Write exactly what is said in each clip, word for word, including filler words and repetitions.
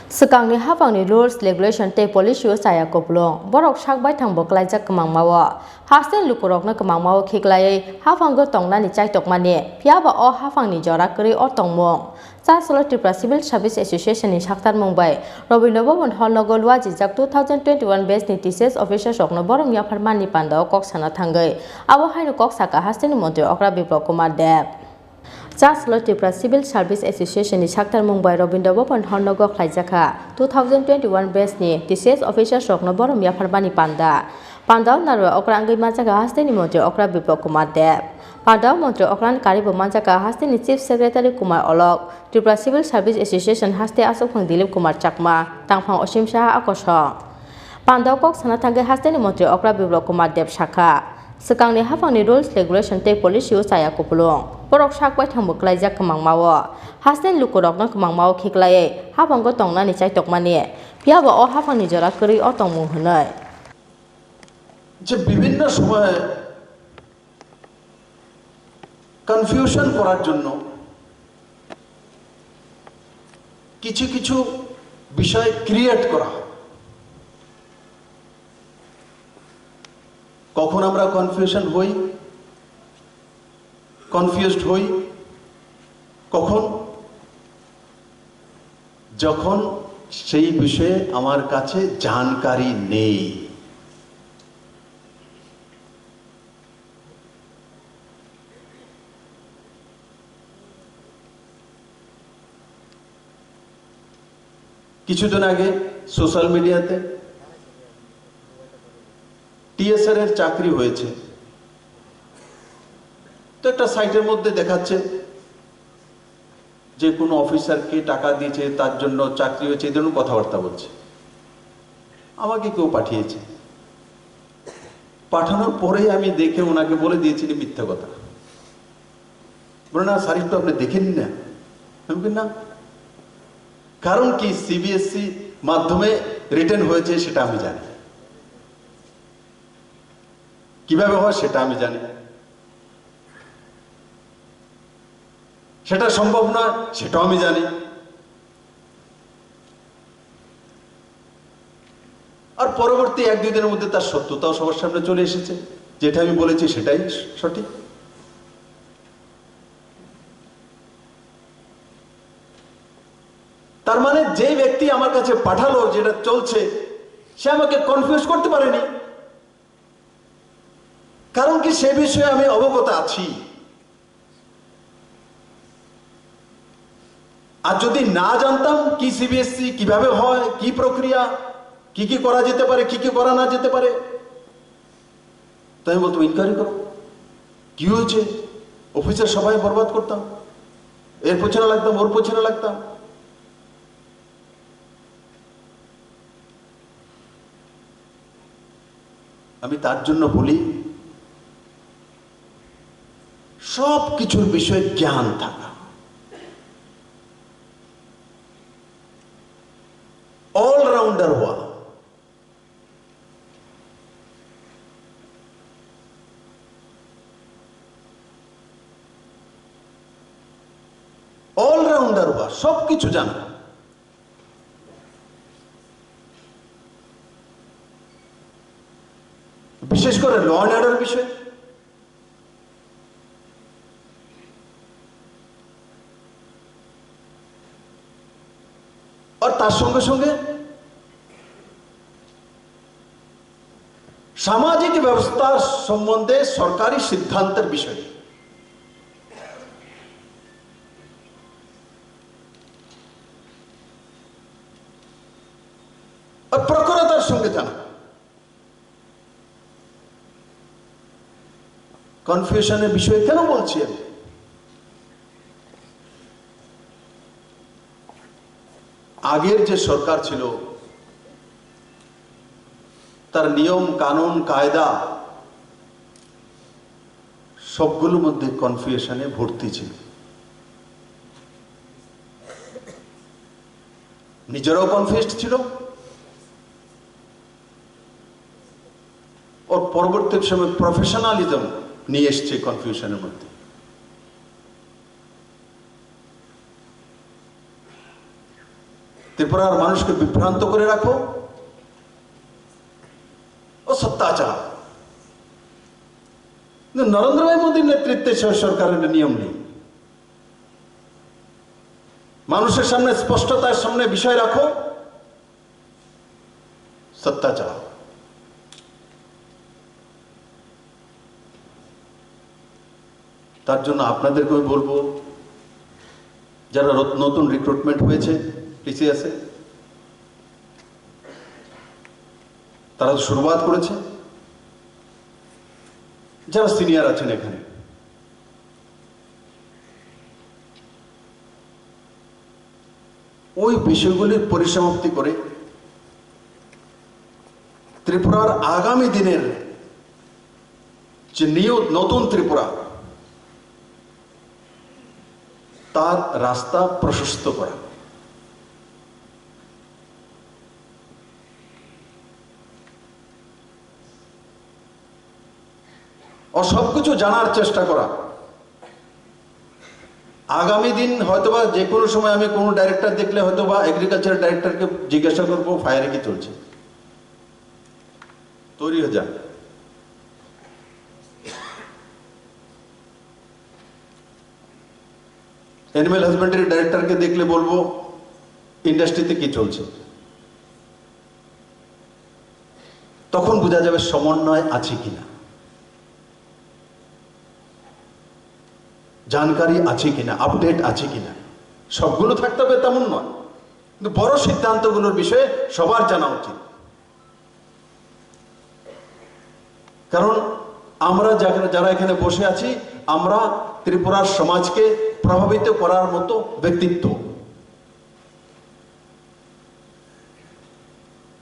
Swkangni haphangni rules, regulation tei policy-o chaya kupulung. Borok sak baithang bo klaijak kwmangma-o. Hasteni lukurokno kwmangma-o khiklaiwi haphango tongnani chaitokmani, phiyaba o haphangni jora kwrwi o tongmung. Chasolo Tripura Civil Service Association ni saktarmung bai Rabindra Bhavan Hall nogo luajijak two thousand twenty-one batch ni T C S officers rokno borom yaphar manni pandao kok sana thangwi abo haino kok saka hasteni montri okra Biplab Kumar Deb. Chasolo Tripura Civil Service Association ni saktarmung bai Rabindra Bhavan Hall nogo khlaijakha two thousand twenty-one batch ni T C S officers rokno borom yaphar mani panda. Pandao narwa okra wngwi manjakha hasteni montri okra Biplab Kumar Deb. Pandao montri okrani karibo manjakha hasteni Chief Secretary Kumar Olok, Tripura Civil Service Association haste aswkphang Dilip Kumar Chakma, tangphang Osim Saha akosong. Pandao kok sana thangwi hasteni montri okra Biplab Kumar Deb sakha, swkangni haphangni rules, regulation tei policy-o chaya kupulung. Borok sak baithang bo klaijak kwmangma-o. Hasteni lukurokno kwmangma-o khiklaiwi haphango tongnani chaitokmani, phiyaba o haphangni jora kwrwi o tongmung hwnwi. যে বিভিন্ন সময়ে কনফিউশন করার জন্য কিছু কিছু বিষয় ক্রিয়েট করা হয়। কখন আমরা কনফিউশন হই, কনফিউজড হই, কখন? যখন সেই বিষয়ে আমার কাছে জানকারি নেই। কিছুদিন আগে সোশ্যাল মিডিয়াতে টিএসআর এর চাকরি হয়েছে, তো একটা সাইটের মধ্যে দেখাচ্ছে যে কোনো অফিসারকে টাকা দিয়েছে, তার জন্য চাকরি হয়েছে, এই ধরনের কথাবার্তা বলছে। আমাকে কেউ পাঠিয়েছে, পাঠানোর পরেই আমি দেখে ওনাকে বলে দিয়েছি যে মিথ্যা কথা। বলে, "না স্যার, একটু আপনি দেখে নিন না।" আমি বলি, "না, কারণ কি, সিবিএসই মাধ্যমে রিটেন হয়েছে সেটা আমি জানি, কিভাবে হয় সেটা আমি জানি, সেটা সম্ভব নয় সেটাও আমি জানি।" আর পরবর্তী এক দুই দিনের মধ্যে তার সত্যতাও সবার সামনে চলে এসেছে, যেটা আমি বলেছি সেটাই সঠিক। তার মানে যে ব্যক্তি আমার কাছে পাঠালো যেটা চলছে, সে আমাকে কনফিউজ করতে পারেনি, কারণ কি, সে বিষয়ে আমি অবগত আছি। আর যদি না জানতাম কি সিবিএসই কিভাবে হয়, কি প্রক্রিয়া, কি কি করা যেতে পারে, কি কি করা না যেতে পারে, তাই আমি বলতাম, "ইনকোয়ারি করো, কি হয়েছে?" অফিসের সময় বরবাদ করতাম, এর পেছনে লাগতাম, ওর পেছনে লাগতাম। আমি তার জন্য বলি, সব কিছুর বিষয়ে জ্ঞান থাকা, অলরাউন্ডার হওয়া। অলরাউন্ডার হওয়া, সব কিছু জানা। বিশেষ করে ল অ্যান্ড অর্ডার বিষয়ে। আর তার সঙ্গে সঙ্গে সামাজিক ব্যবস্থার সম্বন্ধে সরকারি সিদ্ধান্তের বিষয়ে। আর প্রখরতার সঙ্গে জানা। কনফিউশনের বিষয়ে কেন বলছি আমি? আগের যে সরকার ছিল, তার নিয়ম কানুন কায়দা সবগুলোর মধ্যে কনফিউশনে ভর্তি ছিল। নিজেরাও কনফিউজড ছিল, ওর পরবর্তী সময় প্রফেশনালিজম নিয়ে এসছে কনফিউশনের মধ্যে। ত্রিপুরার মানুষকে বিভ্রান্ত করে রাখো, ও সত্তা চালাও। কিন্তু নরেন্দ্র ভাই মোদীর নেতৃত্বে সর-, সরকারের নিয়ম নেই। মানুষের সামনে স্পষ্টতার সামনে বিষয় রাখো, সত্তা চালাও। তার জন্য আপনাদেরকে আমি বলবো, যারা রত-, নতুন রিক্রুটমেন্ট হয়েছে টিসিএস এ, তারা তো শুরুয়াত করেছে, যারা সিনিয়র আছেন এখানে, ওই বিষয়গুলির পরিসমাপ্তি করে ত্রিপুরার আগামী দিনের যে নিউ নতুন ত্রিপুরা, তার রাস্তা প্রশস্ত করা। ও সব কিছু জানার চেষ্টা করা। আগামী দিন হয়তোবা যে কোনো সময় আমি কোনো ডাইরেক্টর দেখলে হয়তোবা এগ্রিকালচার ডাইরেক্টরকে জিজ্ঞাসা করবো, ফায়ারে কি চলছে, তৈরি হয়ে যান। অ্যানিম্যাল হাজবেন্ডারি ডাইরেক্টরকে দেখলে বলবো, ইন্ডাস্ট্রিতে কি চলছে। তখন বোঝা যাবে সমন্বয় আছে কিনা, জানকারি আছে কিনা, আপডেট আছে কিনা। সবগুলো থাকতে হবে তেমন নয়, কিন্তু বড় সিদ্ধান্তগুলোর বিষয়ে সবার জানা উচিত। কারণ আমরা যারা, যারা এখানে বসে আছি, আমরা ত্রিপুরার সমাজকে প্রভাবিত করার মতো ব্যক্তিত্ব।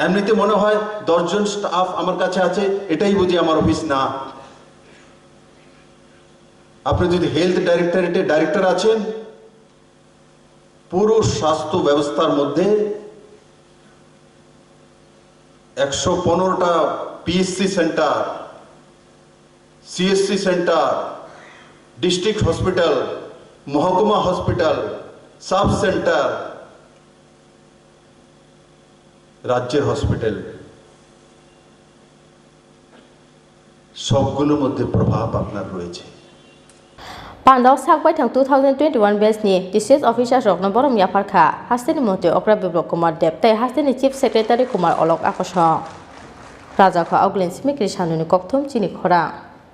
এমনিতে মনে হয় দশ জন স্টাফ আমার কাছে আছে, এটাই বুঝি আমার অফিস, না। আপনি যদি হেলথ ডাইরেক্টরেটে ডাইরেক্টর আছেন, পুরো স্বাস্থ্য ব্যবস্থার মধ্যে একশো পনেরোটা PHC centre, CHC centre, district hospital, মহকুমা হসপিটাল, সাব সেন্টার, রাজ্যের হসপিটাল, সবগুলোর মধ্যে প্রভাব আপনার রয়েছে। Pandao sak baithang two thousand twenty-one batch ni TCS officers rokno borom yaphar kha hasteni montri okra Biplab Kumar Deb tei hasteni chief secretary Kumar Alok Akosong. Rajakha Oglen Smikri Sanuni kokthum chini khorang.